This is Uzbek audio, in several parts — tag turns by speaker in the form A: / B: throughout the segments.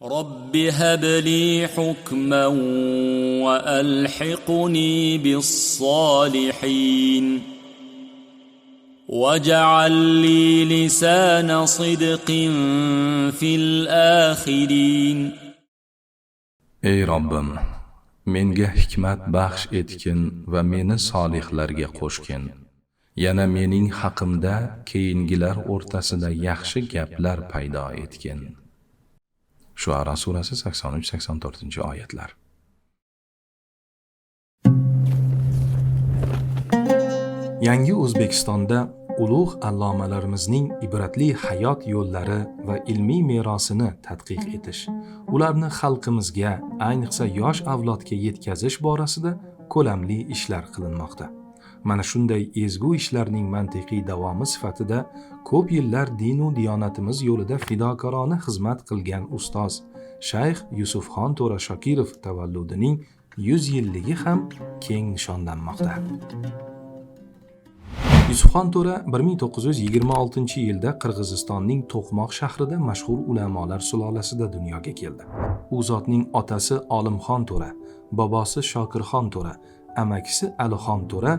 A: رب هب لي حكما وألحقني بالصالحين واجعل لي لسان صدق في الآخرين.
B: Ey Robbim, menga hikmat baxsh etgin va meni solihlarga qo'shgin. Yana mening haqimda keyingilar o'rtasida yaxshi gaplar paydo etgin. Shuara surasi 83-84 oyatlar.
C: Yangi O'zbekistonda ulug' allomalarimizning ibratli hayot yo'llari va ilmiy merosini tadqiq etish, ularni xalqimizga, ayniqsa yosh avlodga yetkazish borasida ko'lamli ishlar qilinmoqda. Mana shunday ezgu ishlarning mantiqiy davomi sifatida ko'p yillar dinu diyonatimiz yo'lida fidokorona xizmat qilgan ustoz Shayx Yusufxon To'ra Shokirov tavalludining 100 yilligi ham keng nishonlanmoqda. Yusufxon To'ra 1926-yilda Qirg'izistonning To'qmoq shahrida mashhur ulamolar sulolasida dunyoga keldi. U zotning otasi Olimxon To'ra, bobosi Shokirxon To'ra, amakisi Alixon To'ra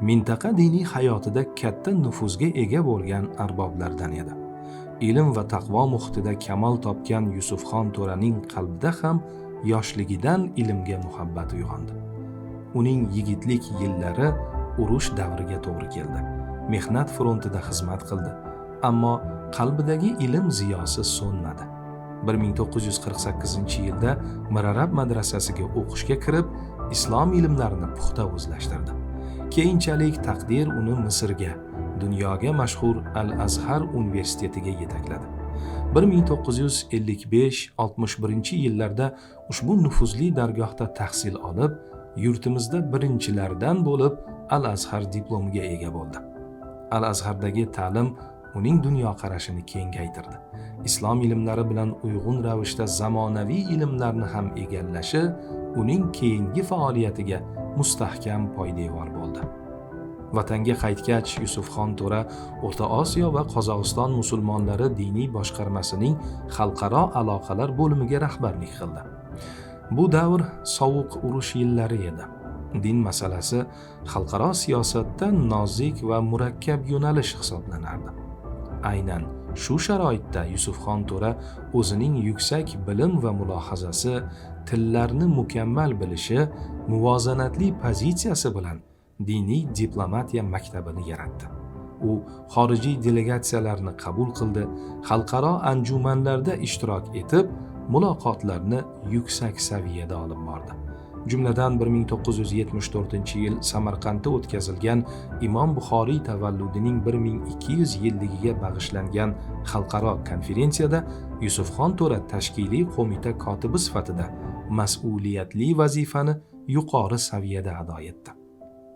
C: mintaqa diniy hayotida katta nufuzga ega bo'lgan arboblardan edi. Ilm va taqvo muhitida kamol topgan Yusufxon To'raning qalbida ham yoshligidan ilmga muhabbat uyg'ondi. Uning yigitlik yillari urush davriga to'g'ri keldi. Mehnat frontida xizmat qildi, ammo qalbidagi ilm ziyosi so'nmadi. 1948-yilda Mirarab madrasasiga o'qishga kirib, islom ilmlarini puxta o'zlashtirdi. Keyinchalik taqdir uni Misrga, dunyoga mashhur Al-Azhar universitetiga yetakladi. 1955-61 yillarda ushbu nufuzli dargohda tahsil olib, yurtimizda birinchilardan bo'lib Al-Azhar diplomiga ega bo'ldi. Al-Azhardagi ta'lim uning dunyoqarashini kengaytirdi. Islom ilmlari bilan uyg'un ravishda zamonaviy ilmlarni ham egallashi uning keyingi faoliyatiga mustahkam poydevor bo'ldi. Vatanga qaytgach, Yusufxon To'ra O'rta Osiyo va Qozog'iston musulmonlari diniy boshqarmasining xalqaro aloqalar bo'limiga rahbarlik qildi. Bu davr sovuq urush yillari edi. Din masalasi xalqaro siyosatda nozik va murakkab yo'nalish hisoblanardi. Aynan shu sharoitda Yusufxon To'ra o'zining yuksak bilim va mulohazasi, tillarni mukammal bilishi, muvozanatli pozitsiyasi bilan diniy diplomatiya maktabini yaratdi. U xorijiy delegatsiyalarni qabul qildi, xalqaro anjumanlarda ishtirok etib, muloqotlarni yuksak saviyada olib bordi. Jumladan 1974-yil Samarqandda o'tkazilgan Imom Buxoriy tavalludining 1200 yilligiga bag'ishlangan xalqaro konferensiyada Yusufxon To'ra tashkiliy qo'mita kotibi sifatida mas'uliyatli vazifani yuqori saviyada ado etdi.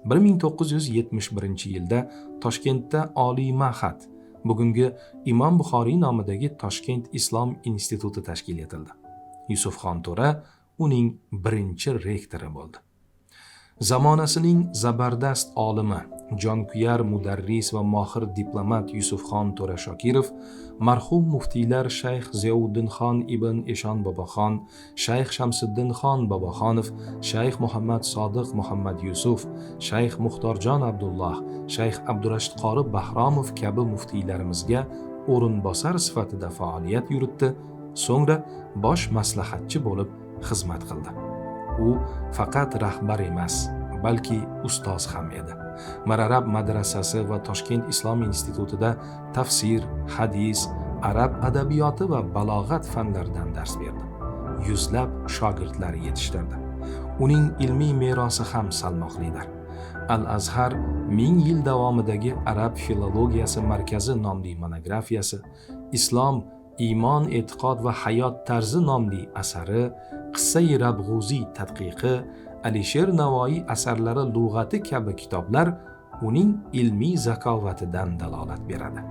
C: 1971-yilda Toshkentda Oliy Ma'had, bugungi Imom Buxoriy nomidagi Toshkent Islom instituti tashkil etildi. Yusufxon To'ra uning birinchi rektori bo'ldi. Zamonasining zabardast olimi, jonkuyar mudarris va mohir diplomat Yusufxon To'ra Shokirov marhum muftiylar Shayx Ziyovuddinxon ibn Eshon Boboxon, Shayx Shamsiddinxon Boboxonov, Shayx Muhammad Sodiq Muhammad Yusuf, Shayx Muxtorjon Abdulloh, Shayx Abdurashid Qori Bahromov kabi muftiylarimizga o'rinbosar sifatida faoliyat yuritdi, so'ngra bosh maslahatchi bo'lib xizmat qildi. U faqat rahbar emas, balki ustoz ham edi. Mirarab madrasasi va Toshkent Islom institutida tafsir, hadis, arab adabiyoti va balog'at fanlaridan dars berdi. Yuzlab shogirdlar yetishtirdi. Uning ilmiy merosi ham salmoqlidir. Al-Azhar 1000 yil davomidagi arab filologiyasi markazi nomli monografiyasi, Islom, iymon, e'tiqod va hayot tarzi nomli asari, Qissai Rabg'uziy tadqiqi, Alisher Navoiy asarlari lug'ati kabi kitoblar uning ilmiy zakovatidan dalolat beradi.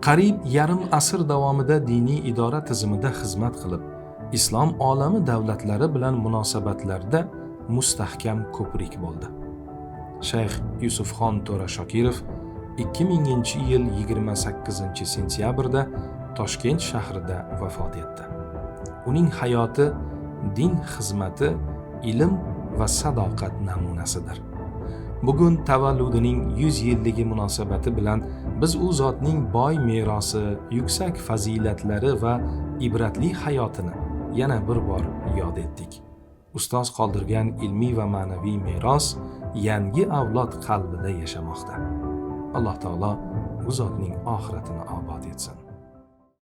C: Qariyb yarim asr davomida diniy idora tizimida xizmat qilib, islom olami davlatlari bilan munosabatlarda mustahkam ko'prik bo'ldi. Shayx Yusufxon To'ra Shokirov 2000-yil 28 sentyabrda Toshkent shahrida vafot etdi. Uning hayoti din xizmati, ilm va sadoqat namunasidir. Bugun tavalludining 100 yilligi munosabati bilan biz u zotning boy merosi, yuksak fazilatlari va ibratli hayotini yana bir bor yod etdik. Ustoz qoldirgan ilmiy va ma'naviy meros yangi avlod qalbida yashamoqda. Alloh taolo u zotning oxiratini obod etsin.